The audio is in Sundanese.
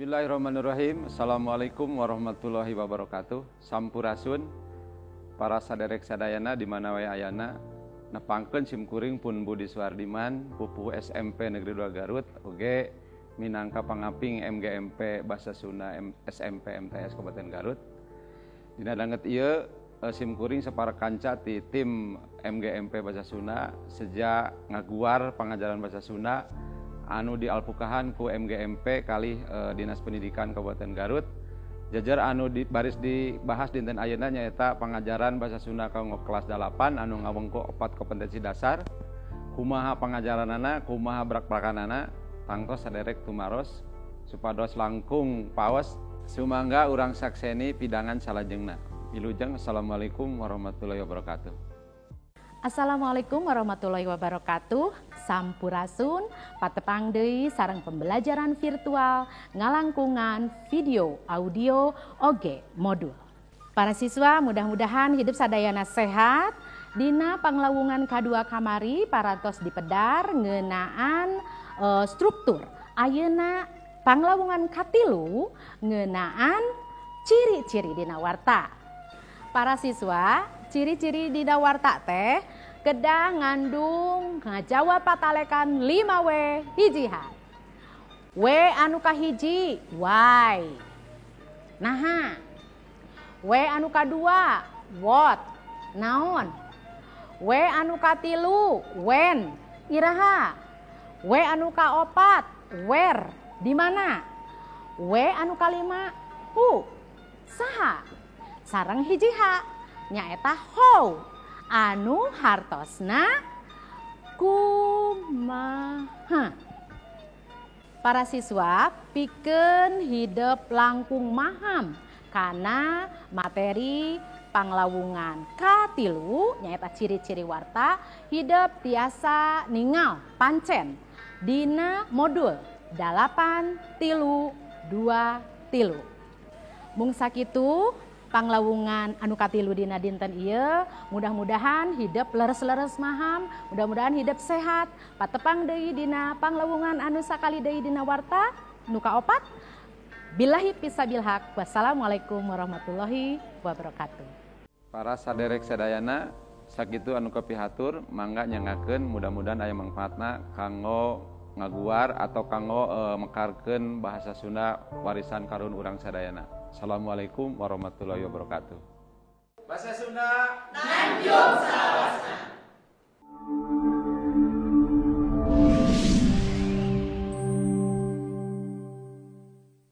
Bismillahirrahmanirrahim. Assalamualaikum warahmatullahi wabarakatuh. Sampurasun para saderek sadayana di mana wae ayana. Nepangkeun sim kuring pun Budi Suardiman, pupuhu SMP Negeri 2 Garut, oge minangka pangaping MGMP Bahasa Sunda SMP MTS Kabupaten Garut. Dina danget ieu sim kuring sapara kanca ti tim MGMP Bahasa Sunda sejak ngaguar pangajaran bahasa Sunda anu dialpukahan ku MGMP kalih Dinas Pendidikan Kabupaten Garut. Jajar anu baris dibahas dinten ayeuna nyaeta pangajaran bahasa Sunda kanggo kelas 8 anu ngawengku 4 kompetensi dasar. Kumaha pangajaranana, kumaha brak-brakanana, tangtos saderek tumaros supados langkung paos, sumangga urang sakseni pidangan salajengna. Wilujeng, assalamualaikum warahmatullahi wabarakatuh. Assalamualaikum warahmatullahi wabarakatuh. Sampurasun, patepang deui sareng pembelajaran virtual ngalangkungan video, audio, oge modul. Para siswa, mudah-mudahan hidup sadayana sehat. Dina panglawungan kadua kamari parantos dipedar ngeunaan struktur. Ayeuna panglawungan katilu ngeunaan ciri-ciri dina warta. Para siswa, ciri-ciri dina warta teh kedah ngandung ngajawab patalekan 5W 1 H. W anu kahiji, why. Naha. W anu kadua, what. Naon. W anu katilu, when. Iraha. W anu kaopat, where. Di mana. W anu kalima, who. Saha. Sareng 1 H nyaeta how anu hartosna kumaha. Para siswa, pikeun hidep langkung maham kana materi panglawungan katilu nyaeta ciri-ciri warta, hidep tiasa ningal pancen dina modul 8 3 2 3. Mung sakitu panglawungan anu katilu dina dinten ieu, mudah-mudahan hidep leres-leres maham, mudah-mudahan hidep sehat. Patepang deui dina panglawungan anu sakali deui dina warta nu kaopat. Billahi fisabil haq. Wassalamualaikum warahmatullahi wabarakatuh. Para saderek sadayana, sakitu anu kapihatur, mangga nyangakeun, mudah-mudahan aya mangfaatna kanggo ngaguar atau kanggo mekarkeun bahasa Sunda warisan karuhun urang sadayana. Assalamualaikum warahmatullahi wabarakatuh. Bahasa Sunda, nanjung salawasna.